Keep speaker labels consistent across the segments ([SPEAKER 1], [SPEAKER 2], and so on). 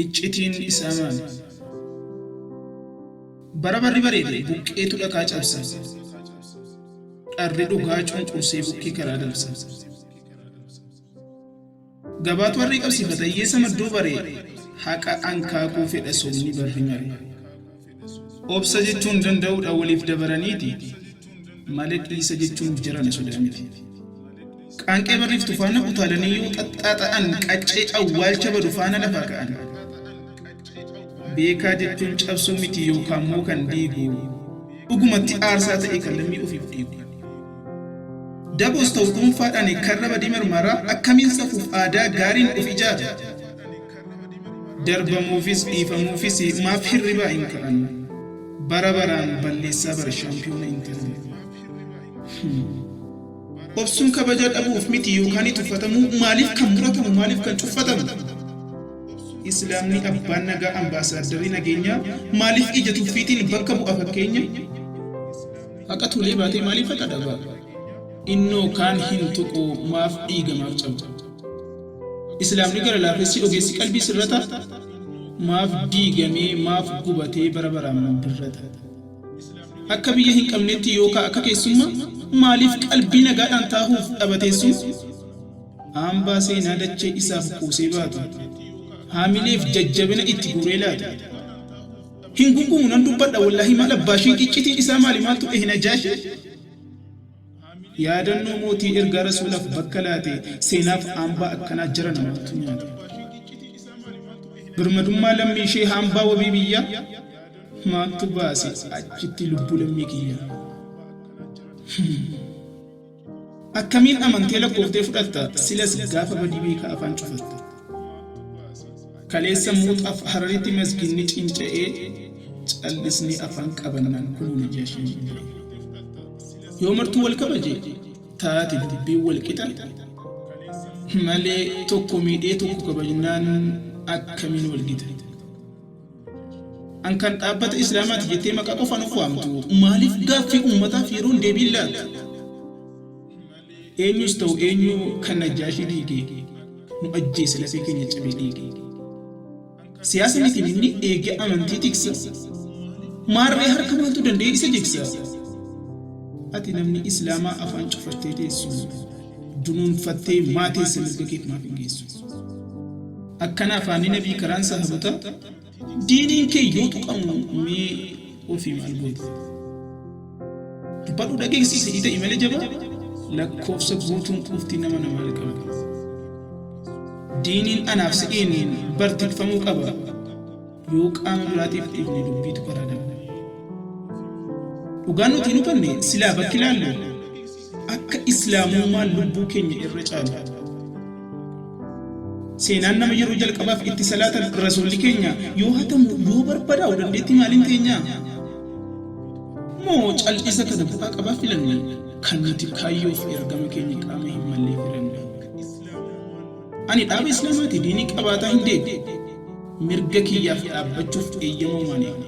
[SPEAKER 1] Iccitiin isaa maali? Bara barri bareede buqqeetu dhakaa cabsa. Dharri dhugaa cunqursee bukkee karaa dabsa. Gabaatu harree qabsiifata hiyyeessa maddoo bare haqa ankaakuu fedha sobni barri mare. Obsa jechuun danda'uudha waliif dabaraniiti malee dhiisa jechuun jarana sodaa miti. Qaanqee barriiftu faana utaalanii yoo xaxxaaxa'an qaccee awwaalcha badu faana lafaa ka'an. Beekaa jechuun cabsuu miti yookaammoo kan diigu dhugumatti aarsaa ta'e kan lammii ofiif dhiigu. Daboos ta'u dhuunfaadhaan karra badii marmaaraa akkamiin safuuf aadaa gaariin of ijaara? Darbamuufis dhiifamuufis maaf hirribaa hin ka'an? Bara baraan balleessaa bara shaampiyoona hin ta'an. Obsuun kabaja dhabuuf miti yookaan tuffatamuu maaliif kan muratamu maaliif kan cuffatamu? Islaamni abbaan nagaa ambaasaaddarri nageenyaa maaliif ija tuffiitiin bakka bu'a fakkeenya? Haqa tuulee baatee maaliif haqa dhaba? Innoo kaan hin tuqu maaf dhiiga maaf caba? Islaamni gara laafessi ogeessi qalbii sirrata maaf diigamee maaf gubatee bara baraan birrata? Akka biyya hin qabnetti yookaa akka keessummaa maaliif qalbii nagaadhaan taahuuf dhaba teessuma? Hambaa seenaa dachee isaaf kuusee baatu haamileef jajjabina itti guuree laatu. Hin gungumu nan dubbadha wallahi maal abbaashii iccitiin isaa maali maaltu dhehe najaashii? Yaadannoo mootii ergaa rasuulaaf bakka laate seenaaf hambaa akkanaa jara namaatu nyaate. Birmadummaa lammii ishee hambaa wabii biyyaa maaltu baase achitti lubbuu lammii kiyyaa. Akkamiin amantee lakkooftee fudhatta silas gaafa badii beekaa afaan cufatta. Kaleessa Muuxaaf Hararitti masgiinni cinca'ee callisnee afaan qabannaan kunoo Najaashiin ba'e. Yoo martuu wal kabaje taate dubbiin wal qixa malee tokko miidhee tokko kabajnaan akkamiin wal gita. An kan dhaabbata Islaamaati jettee maqaa qofaan of waamtu maaliif gaaffii uummataaf yeroon deebiin laattu? Eenyus ta'u eenyu kan Najjaashii diige nu ajjeese lafee keenya cabee dhiige. Siyaasa miti inni eegee amantii tiksa. Maarree harka maaltu danda'ee isa jigsa? Ati namni Islaamaa afaan cufattee teessu dunuunfattee maa teessa mirga keef maaf hin geessu? Akkana afaanni nabii karaan sahabotaa diiniin kee yoo tuqamu mee ofii maal goota? Dubbadhu dhageessisi ta'ii ta'ii malee jabaa lakkoofsa guutuun qofti nama namaal qaba. Diiniin anaaf si'iin bar tikfamuu qaba. Yoo qaama biraatiif dhiifne dubbiitu karaa daba. Dhugaan nuti hin hubanne silaa bakki ilaallu akka islaamummaan lubbuu keenya irra caalu. Seenaan nama yeroo jalqabaaf itti salaatan rasuulli keenya yoo hatamu yoo barbadaa'u dandeettii maaliin teenyaa? Moo cal'isa kana bu'aa qabaa filanne kan nuti kaayyoof ergama keenya qaama hin malleef hiranne? Ani dhaaba Islaamaati diinii qabaataa hin deemu. Mirga kiyyaaf dhaabbachuuf eeyyama uumaan eegne.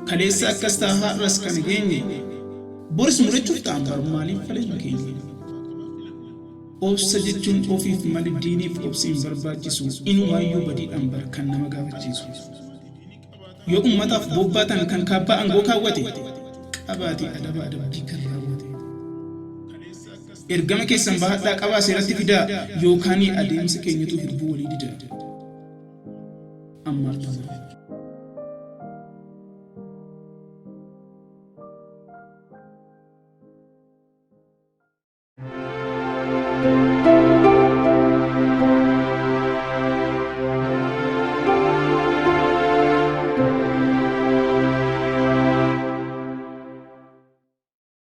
[SPEAKER 1] Kaleessa akkas ta'a har'as kana geenye boris mudachuuf ta'an bar maaliif fala hin keenye? Obsa jechuun ofiif malee diiniif obsi hin barbaachisu inumaayyuu badiidhaan bar kan nama gaafachiisu. Yoo ummataaf bobbaatan kan kaabbaa aangoo kaawwate qabaate adaba adabbii kan raawwate. Ergama keessan bahadhaa qabaa seeratti fidaa yookaan adeemsa keenyatu hirbuu walii dida. Ammaar Tamaa.